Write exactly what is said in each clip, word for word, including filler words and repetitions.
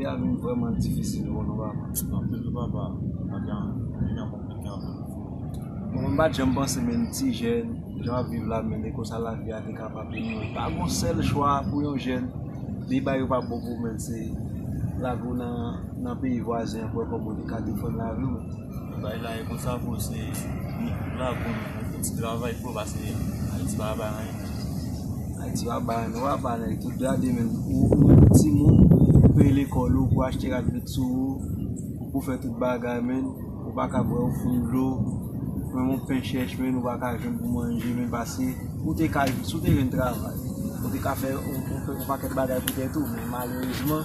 Lavi a vin vrèman difisil pou nou, papa. Anpil wi, papa. Lavi a vin konplike anpil. Bon, mwen m pa t janm panse, menm ti jèn, jan w ap viv la, menm e konsa lavi a te kapab vin. Pa gon sèl chwa pou yon jèn. Depi bagay yo pa bon pou ou, menm se lage w nan, nan peyi vwazen an pou wè kòman w te ka defann lavi w. Bay la e konsa pou se ni kout la pou nou fè ti travay pou pase Ayiti pa bay anyen. Ayiti pa bay anyen, non, papa, nèg tout gade, menm ou, ou timoun, ou peye lekòl ou, pou achte rad met sou ou, pou fè tout bagay, menm ou pa ka bwè yon foun dlo, menm yon pen chèch, menm ou pa ka jwenn pou manje, menm pase ou te ka, si w te jwenn travay, ou te ka fè yon, yon, yon pakèt bagay pou tèt ou, men malerezman,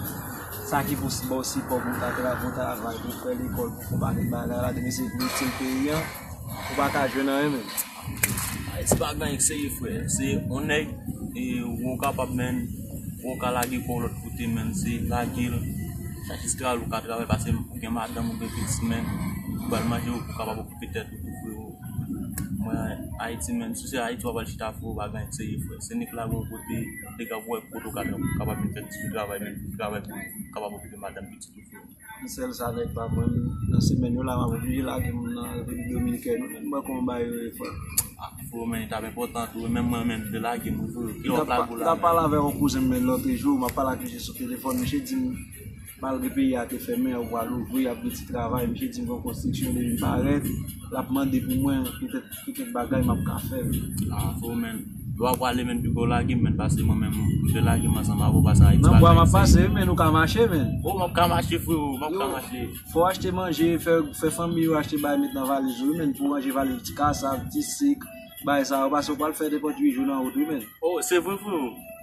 sa ki posib ba w sipò pou w ta travay, pou w travay, pou w fè lekòl, pou w fè yon pakèt bagay la, depi se pou itil peyi an, ou pa ka jwenn anyen menm. Ayiti pa gen anyen k serye, frè. Se yon nèg, e, ou kapab, menm, ou ka lage kò w lòt kote, menm, se lage l. Chache travay, ou ka travay, pase ou gen madanm, ou gen pitit, menm, ou pral manje, ou kapab okipe tèt ou tou, frè. Mwen, Ayiti, menm, si se Ayiti, w ap al chita, frè, ou pa gen anyen k serye, frè. Se nik lage yon kote, nèg ap wè kote ou ka, kapab vin fè ti travay, menm, travay pou ou kapab okipe madanm, pitit ou, frè. Sèl sa nèg pa mwen, nan semèn yo la, m ap oblije lage moun nan Repiblik Dominikèn wi, menm mwen kòman bagay yo ye frè. Ah, frè, men, li t ap enpòtan tou, menm mwen menm, m te lage moun, frè. Ki lòt lago la? M t ap pale avèk yon kouzen m, men, lòt jou, m ap pale ak misye sou telefòn, misye di m, malgre peyi a te fèmen, yo pral ouvri, y ap gen ti travay, misye di m gon konstriksyon depi parèt, l ap mande pou mwen, petèt, petèt bagay m ap ka fè. Ah, frè, men, lè w ap prale, men, piko lage, men, pase mwen menm, m te lage m ansanm avè w, pase Ayiti. Nan bwa m ap pase, men, ou ka mache, men. Oh, m ap ka mache, frè, m ap ka mache. Fò w achte manje, fè, fè fanmi yo achte bagay met nan valiz ou, wi, men, pou ranje valiz ti kasav, ti sik, bagay sa yo, paske w pral fè nenpòt uit jou nan wout, wi, men. Oh, se vre, frè?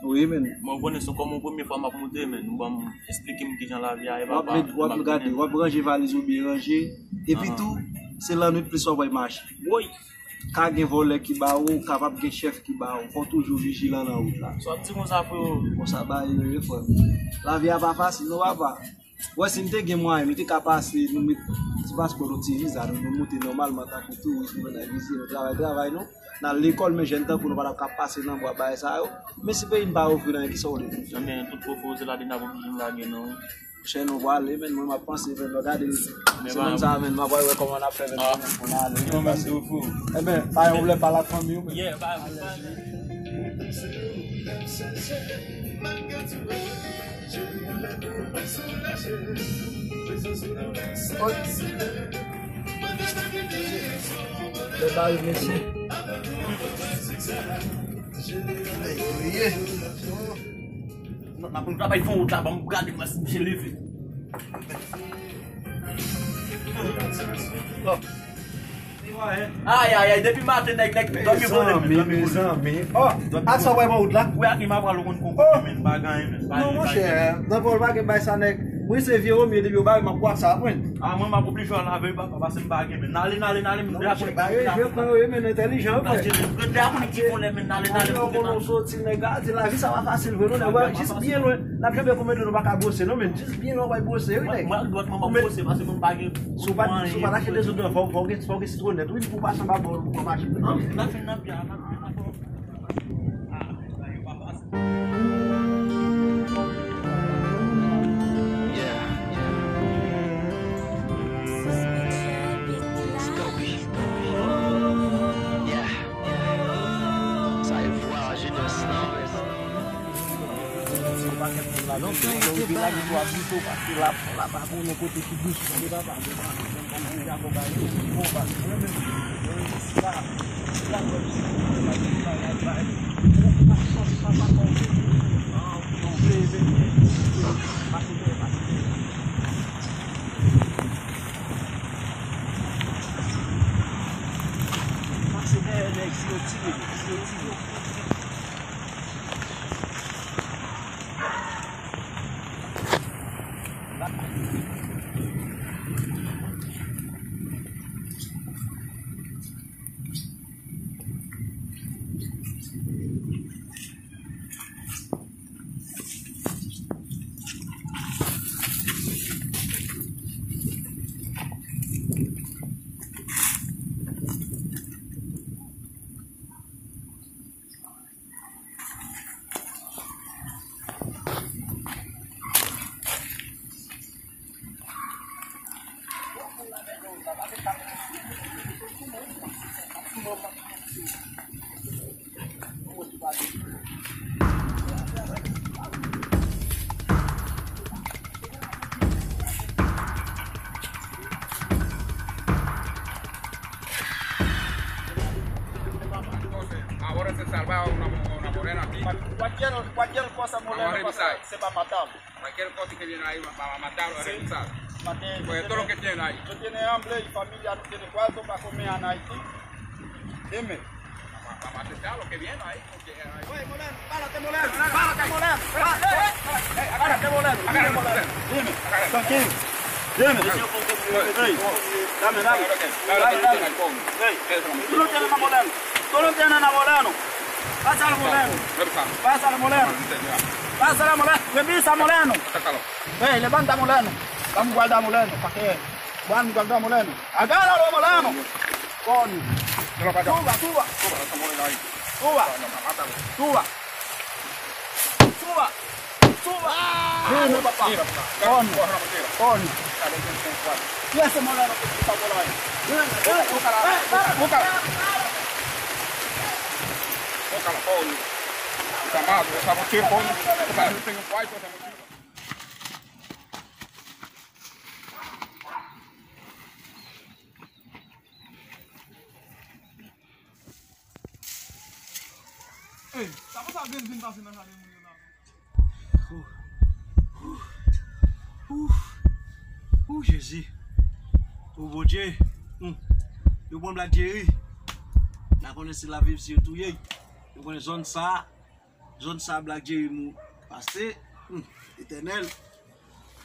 Wi, men. Mwen konnen se kòm yon premye fwa m ap monte, men, ou ban m, eksplike m kijan lavi a ye, papa. W ap met, w ap gade, w ap ranje valiz ou byen ranje, epi tou, se lannwit plis w ap wè mache. Woy! Ka gen vòlè ki ba ou, kapab gen chèf ki ba ou, fò w toujou vijilan nan wout la. Sa w ap di konsa, frè? Konsa bagay yo ye, frè. Lavi a pa fasil, non, papa. Wè, si n te gen mwayen, nou te ka pase, nou met ti paspò, nou ti viza, nou, nou moute nòmalman tankou touris, nou nan vizye, nou travay, travay, nou. N al lekòl, men jèn tankou nou pa t ap ka pase nan bwa bagay sa yo. Men si peyi n pa ofri n anyen, kisa w vle nou fè? Ebyen, tout pwofo se la de n ap oblije n lage, non. Chè nou prale, men mwen m ap panse, men nou gade semèn sa, men m ap wè kòman n ap fè, men pou n ale, men pase. Ebyen, pa yon pwoblèm, pale ak fanmi w, men. Yeah, pa, pa. Lè ba yo, mesye. N ap travay fon wout la, ban m gade m si misye leve. Ay, ay, ay, depi maten, nèg, nèg, dòmi vole, men, dòmi vole. Mezanmi, oh, ak sa w wè bò wout la? Wi, ak li m ap pral konn konprann, men, pa gen anyen, men, pa gen anyen. Non, monchè, nan pòl pa gen bay sa, nèg. Mwen se vye omye, depi yo ba m, m ap pran sa, mwen. A, mwen, m ap oblije al lave, papa, pase m pa gen, men. N ale, n ale, n ale, men. Non, monchè, pa rejwe, pran yo, men entèlijan, frè. Rete a konn ki volè, men, n ale, n ale, kote n ale. Soti, nèg, gade, lavi sa pa fasil, vre, non, nèg, jis byen lwen. N ap janbe konbyen dlo nou pa ka bwose, non, men. Jis byen lwen, w ap bwose, wi, nèg. Mwen, mwen, dwat mwen, m ap bwose, pase mwen pa gen. Si w pa, si w pa t achte dezodoran, fò, fò w gen, fò w gen sitwonèt, wi, pou w pase anba bò, pou w mache. Nan, nan, nan, nan. Yon pakèt moun la, donk, yo rive lage twa pito, paske la, la pa konnen kote ki dous, tande papa. Pase dèyè nèg, si yo tire, si yo tire. Ahora se salva una, una morena aquí. Cualquier, cualquier cosa, moreno, se va a matar. Cualquier cosa que viene ahí, va, va a matarlo, a revisar. Pues todo lo que tiene ahí. Yo tiene hambre y familia no tiene cuarto para comer en Haití. Dime. Va, va a matar lo que viene ahí, porque ahí. Oye, Moreno, párate, Moreno, párate, Moreno. Párate, Moreno. Dime, Moreno. Dime. Tranquilo. Dime. Ey, dame, dame. Dame, dame. Ey, tú no tienes nada, Moreno. Tú no tienes nada, Moreno. Pásale, Moreno. Pásale, Moreno. Pásale, Moreno. Revisa, Moreno. Ey, levanta, Moreno. Vamos a guardar, Moreno. Pa' que van a guardar, Moreno. Agárralo, Moreno. Coño. Suba, suba. Suba. Suba. Suba. Suba. Dime, papá. Coño. Coño. Y ese Moreno que está por ahí. Búscala, búscala, búscala. Búscala, coño. Esa madre, esa mujer, coño. Esa gente en un cuarto, esa mujer. Ey, sa konsa grenn vin pase nan jaden moun yo la. Ooh. Ooh. Ooh, Jezi. O Bondye. Hmm. Yo pran Black Jerry. N a konnen se laviv si yo touye. Yo konnen zòn sa. Zòn sa Black Jerry mou pase. Hmm, Etènèl.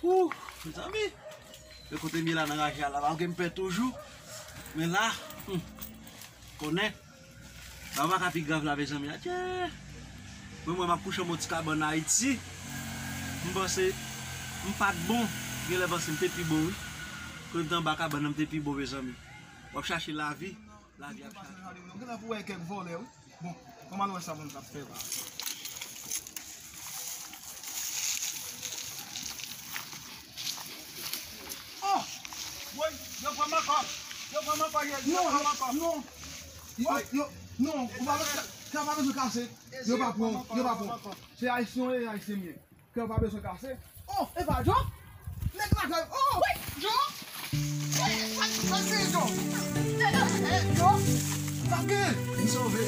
Ooh, mezanmi. Men kote m ye la nan raje a la, pa gen m pè toujou. Men la, hmm, konnen. Bagay pa ka pi grav la, mezanmi. Adje. Mwen, mwen, m ap kouche anba yon ti kabann Ayiti. M panse, m pa t bon. Genlè panse m te pi bon, wi. Kote m te anba kabann nan, m te pi bon, mezanmi. W ap chache lavi. Lavi ap chache. Ou genlè pou wè kèk vòlè, wi. Bon, ann al wè sa moun t ap fè la. Oh! Woy, yo pran m ankò. Yo pran m ankò, yo pran m ankò. Non, non. Yo, yo, non, ou pa, kè pa bezwen kase. Yo pa pran, yo pa pran. Se Ayisyen, e Ayisyen m ye. Kè w pa bezwen kase. Oh, epa Djo? Nèg lakay, oh! Wi, Djo! Wi, sa, sa se Djo? Eh, Djo! Sa k gen? M sove.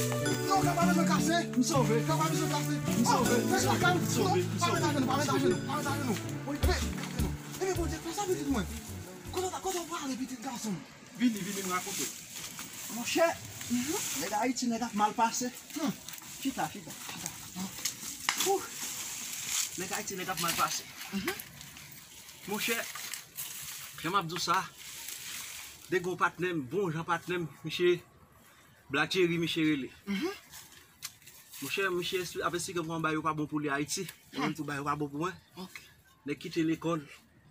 Non, kè w pa bezwen kase. M sove. Kè w pa bezwen kase. M sove. Oh, nèg lakay, m sove. Non, pa met ajenou, pa met ajenou, pa met ajenou. Wi, pa met ajenou. Ebyen, Bondye, fè sa pitit mwen. Kote w ta, kote w prale, pitit gason m? Vini, vini, m rakonte w. Monchè, nèg Ayiti, nèg ap mal pase. Hmm. Chita, chita, chita. Huh. Nèg Ayiti, nèg ap mal pase. Mhm. Monchè, jan m ap di w sa, de gwo patnè m, bon jan patnè m, misye, Black Jerry, misye rele. Mhm. Monchè, misye ap esplike m kòman bagay yo pa bon pou li Ayiti. Mwen menm tou, bagay yo pa bon pou mwen. Ok. Nèg kite lekòl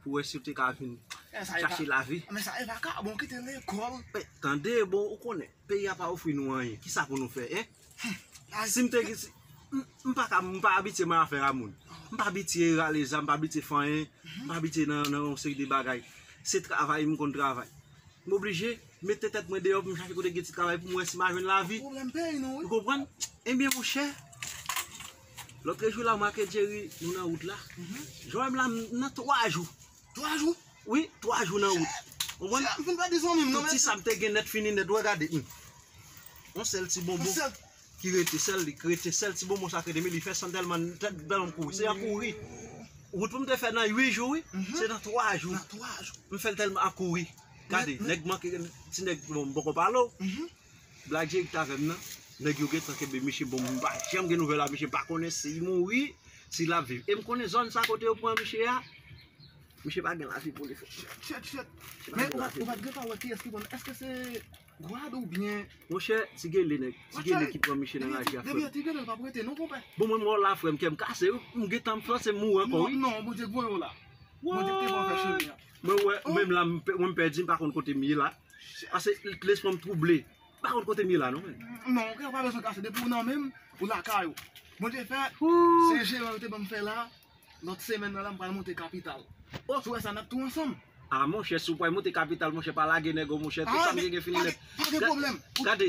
pou wè si w te ka vin chache lavi. Men sa e vakabon, kite lekòl. Men tande, bon, ou konnen, peyi a pa ofri nou anyen. Kisa pou nou fè, en? Si m te gen, si, m, m pa ka, m pa abitye mwen afè a moun. M pa abitye rale zam, m pa abitye fè anyen, m pa abitye nan, nan yon seri de bagay. Se travay, m konn travay. M oblije mete tèt mwen deyò pou m chache kote gen ti travay pou m wè si m a jwenn lavi. Pwoblèm peyi nou, wi. Ou konprann? Ebyen, monchè, lòtrejou la, m ak Jerry, nou nan wout la. Mhm. Jan w wè m la, m nan twa jou. Twa jou? Wi, twa jou nan wout. Ou konprann? M fin pèdi zanmi m, non, men. Tout ti sa m te gen nèt fini nèt, wè, gade. Hmm. Yon sèl ti bonbon. Yon sèl ki rete, sèl li k rete, sèl ti bonbon sa k rete, men li fè san tèlman, tèlman m kouri. Se an kouri. Wout pou m te fè nan uit jou, wi. Mhm. Se nan twa jou. Nan twa jou. M fè l tèlman an kouri. Gade, nèg manke, ti nèg, bon, m poko pale w. Mhm. Black Jerry ki t avè m nan. Nèg yo gentan kenbe misye, bon, m pa janm gen nouvèl a misye, m pa konnen si l mouri, si l ap viv. E m konnen zòn sa kote yo pran misye a, misye pa gen lavi pou li fè. Shit, shit, shit. Men ou pa t gentan wè kiyès ki pran, èske se Gwad oubyen? Monchè, Ti Gele nèg, Ti Gele ki pran misye nan raje a, frè m. Depi Ti Gele l p ap rete non, konpè. Bon, mwen, mwen la, frè m, kè m kase, wi. M gentan m panse m mouri ankò, wi. Non, non, Bondye k voye w la. Bondye k te pran fè chemen an. Mwen, wè, menm la, m pè-, mwen m pèdi, m pa konn kote m ye la. Paske lespri m twouble. M pa konn kote m ye la, non, men. Non, kè w pa bezwen kase, depi w nan men m, ou lakay ou. Bondye fè, se jeran yo te ban m fè la. Lòt semèn nan la, m pral monte kapital. O, si w wè sa, n ap tou ansanm. A, monchè, si w pral monte kapital, monchè, pa lage nèg, o, monchè, tout sa m gen, gen fini nèt. Pa gen pwoblèm. Gade.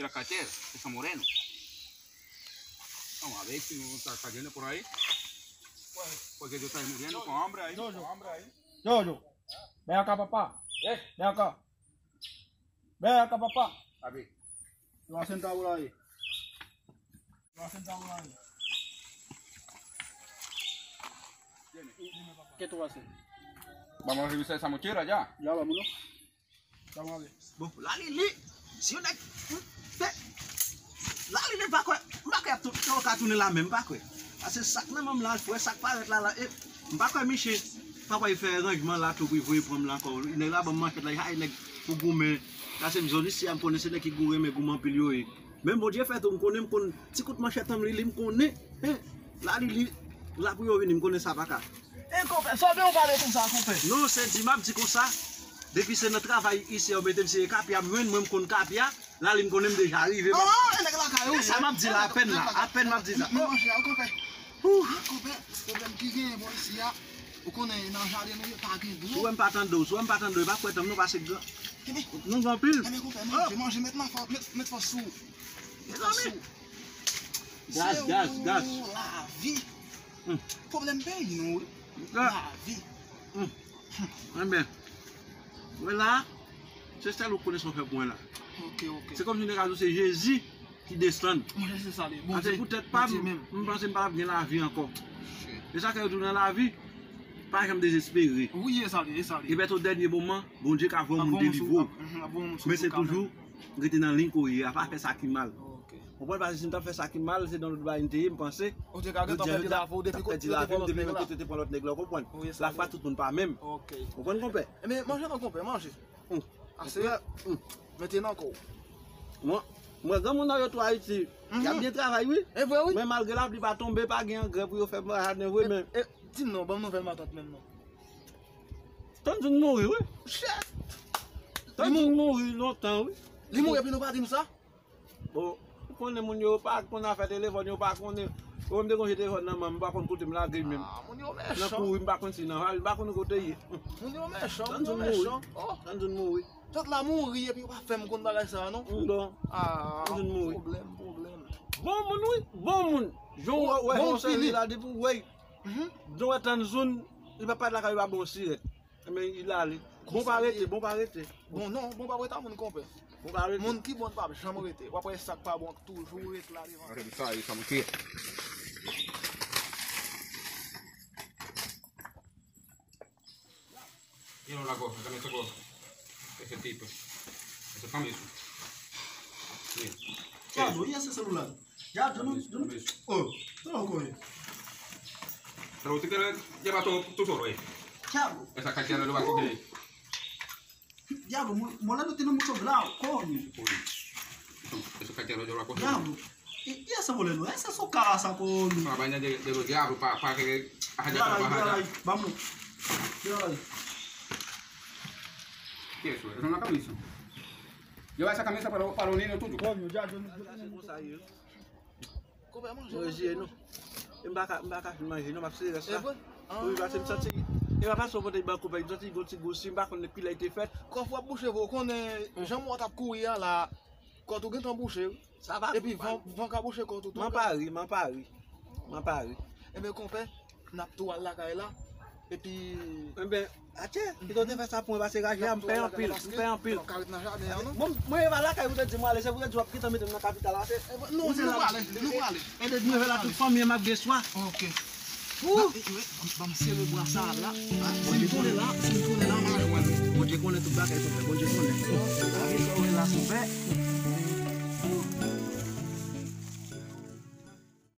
el cartel de San Moreno. Vamos a ver si no está cayendo por ahí. Porque yo estoy muriendo con hambre ahí. Jojo. Jojo. Ven acá, papá. Ven acá. Ven acá, papá. Abi. Yo a sentado por ahí. Yo a sentado por ahí. ¿Qué tú vas a hacer? Vamos a revisar esa mochila ya. Ya vámonos. Bon, Lalili, si yon nèg te Lalili, m pa kwè, m pa kwè y ap tou- yo ka tounen la menm, m pa kwè. Paske sa k nan men m la, frè, sa k parèt la, la, e, m pa kwè miche papa y fè ranjman la tou pou y voye pran m la ankò. Nèg la ban m manchèt la, y ay nèg pou goumen. Sa se m zòn isi a, m konnen se nèg ki gou renmen goumen anpil yo ye. Men Bondye fè tou, m konnen, m konn ti kout manchèt an m li, li m konnen. Hen, Lalili, la pou yo vini, m konnen sa pa ka. E konpè, sa w te pale konsa, konpè? Non, se di m ap di konsa. Depi se nan travay isi a, ou mete m sere kapya, m jwenn mwen, m konn kapya. Lalili, m konnen m deja rive. M ap- Ah, e nèg lakay ou. E sa m ap di la, apèn la, apèn m ap di sa. Men manje a, konpè. Konpè, pwoblèm ki genyen bò isi a, ou konnen nan jaden nou yo pa gen dlo. Si w wè m pa tande w, si w wè m pa tande w, e pa kwè tanm non, paske gen- Kenbe. Nou gen anpil. Kenbe, konpè, manje, manje, met nan fò-, met, met fòs sou ou. Met fòs sou ou. Gaz, gaz, gaz. Se yon lavi. Hmm. Pwoblèm peyi nou, wi. Lavi. Hmm. Enben, wè la, se sèl ou konnen sa w fè pou mwen la. Ok, ok. Se kòmsi nèg la di se Jezi ki desann. Mwen, se sa li. Paske poutèt pa m, m panse m pa t ap gen lavi ankò. E sa k fè yo di w nan lavi, pa janm dezespere. Wi, e sa li, e sa li. E bèt o dènye moman, Bondye ka voye yon moun delivre w. Men se toujou rete nan liy ke w ye a, pa fè sa ki mal. Ok. Konprann, paske si m t ap fè sa ki mal, se nan lòt bagay m te ye, m panse. Ou te ka gentan pèdi lavi w depi kote yo te pran lòt nèg la. Lafwa tout moun pa menm. Ok. Konprann, konpè? Ebyen, manje non, konpè, manje. Ase, mete nan kò w. Mwen, mwen, granmoun nan yo tou Ayiti, y ap byen travay, wi. E vre, wi. Men malgre lapli pa tonbe, pa gen angrè pou yo fè jaden vre, men. E, di m non, ban m nouvèl matant menm non. Tanzin mouri, wi. Tanzin mouri lontan, wi. Li mouri epi nou pa di m sa? Bon, ou konnen moun yo pa konn afè telefòn, yo pa konnen. Mwen menm te konn jete telefòn nan men m, m pa konn kote m lage l menm. Ah, moun yo mechan. Nan kouri, m pa konn si nan vale, m pa konn kote l ye. Moun yo mechan, moun yo mechan. Oh. Tanzin mouri. Tanzin mouri. Tanzin la mouri epi yo pa fè m konn bagay sa a non. Bon. Ah, tanzin mouri. Pwoblèm, pwoblèm. Bon moun, wi, bon moun. Jan w wè, wè, bon, yon sèl fini la depi w wè. Jan w wè tanzin, li pa parèt lakay li pa bon sirèt. Ebyen, li ale. Bon pa rete, bon pa rete. Bon, non, bon pa rete a moun konpè. Bon pa rete. Moun ki bon pa janm rete. W ap wè sa k pa bon toujou ret la devan. Sa e sa m kri. Io la cosa, che ne so cosa. Ese tipo. Ese fammi su. Sì. Ciao, io se celular. Ya, yo no, yo no. Oh, todo loco, eh. Pero usted quiere llevar todo tú solo, eh. Diablo. Esa cartera lo va a coger. Diablo, mo-, moleno tiene mucho grado, coño. Esa cartera yo la cogí. Diablo. Y, y ese moleno, ese es su casa, coño. Esa vaina de, de los diablos, pa, pa que haya trabajar. Mírala ahí, vámonos. Mírala ahí. ¿Qué es eso? Es una camisa. Lleva esa camisa para, para los niños tuyos. Coño, ya, yo no. Konpè, manje, manje, manje. E m pa ka, m pa ka fin manje non, m ap sere rès la. E vre? Wi, paske m santi, e pa paske w pote ban konpè, m santi gon ti gou si, m pa konn kilè l te fèt. Kòf w ap bouche vre, ou konnen jan mò t ap kouri a la, kòt ou gentan bouche wi. Sa va. Epi van, van ka bouche kòt ou tou. M an Pari, m an Pari. M an Pari. Enben konpè, n ap tou al lakay la. Epi enben, atye, kite w te fè sa pou mwen, paske raje a m pè anpil, m pè anpil. Bon, mwen e pa lakay pou te di m ale, se pou te di w ap kite m mete m nan kapital la, se. Non, se la. Nou prale, nou prale. E depi mwen vè la tout fanmi an m ap gen swa. Ok. Ban m sere bwa sa a la. Si m tounen la, si m tounen la, m a jwenn. Bondye konnen tout bagay, souple. Bondye konnen. Sa vle di sa w wè la, souple.